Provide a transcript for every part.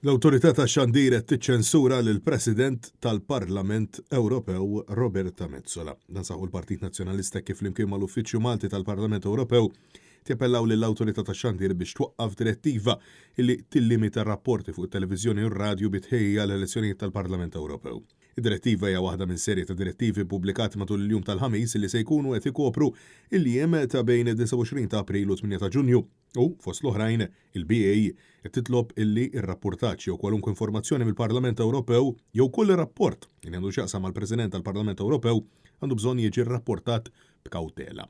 L-Awtorità tax-Xandir qed tiċċensura lill-President tal-Parlament Ewropew Roberta Metsola. Dan saħqu l-Partit Nazzjonalista kif flimkien mal-Uffiċċju Malti tal-Parlament Ewropew jappellaw lill-Awtorità tax-Xandir biex twaqqaf direttiva li tillimita rapporti fuq it-televiżjoni u r-radju bi tħejjija għall-elezzjonijiet tal-Parlament Ewropew. Id-direttiva hija waħda minn serje ta' direttivi ppubblikati matul il-jum tal-Ħamis li se jkunu qed ikopru l-jiem ta' bejn id-29 ta' April u 8 ta' Ġunju. U, fost l-oħrajn, il-BA qed titlob illi r-rappurtaġġ jew kwalunkwe informazzjoni mill-Parlament Ewropew jew kull rapport li għandu x'jaqsam mal-President tal-Parlament Ewropew għandu bżonn jiġi rrapportat b'kawtela.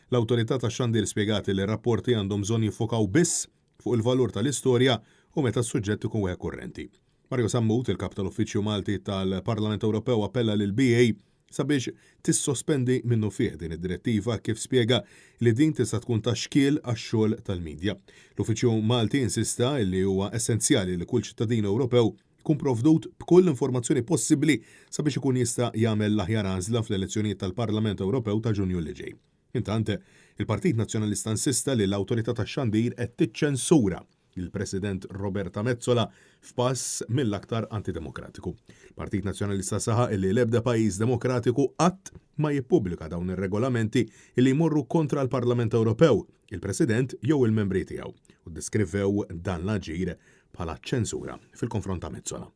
L-Awtorità tax-Xandir spjegat li r-rapporti għandhom bżonn jiffokaw biss fuq il-valur tal-istorja u meta s-suġġett ikun wieħed kurrenti. Mario Sammut, il-Kap tal-Uffiċċju Malti tal-Parlament Ewropew appella lill-BA sabiex tissospendi minnufih din id-direttiva kif spjega li din tista' tkun ta' xkiel għax-xogħol tal-midja. L-Uffiċċju Malti insista li huwa essenzjali li kull ċittadin Ewropew jkun provdut b'kull informazzjoni possibbli sabiex ikun jista' jagħmel l-aħjar għażla fl-elezzjonijiet tal-Parlament Ewropew ta' Ġunju li ġej. Intant, il-Partit Nazzjonalista insista li l-Awtorità tax-Xandir qed tiċċensura lill-President Roberta Metsola f'pass mill-aktar antidemokratiku. Il-Partit Nazzjonalista saħaq li l-ebda pajjiż demokratiku qatt ma jippubblika dawn ir-regolamenti li jmorru kontra l-Parlament Ewropew, il-President jew il-membri tiegħu, u ddeskrivew dan l-aġir bħala ċensura fil-konfront ta' Metsola.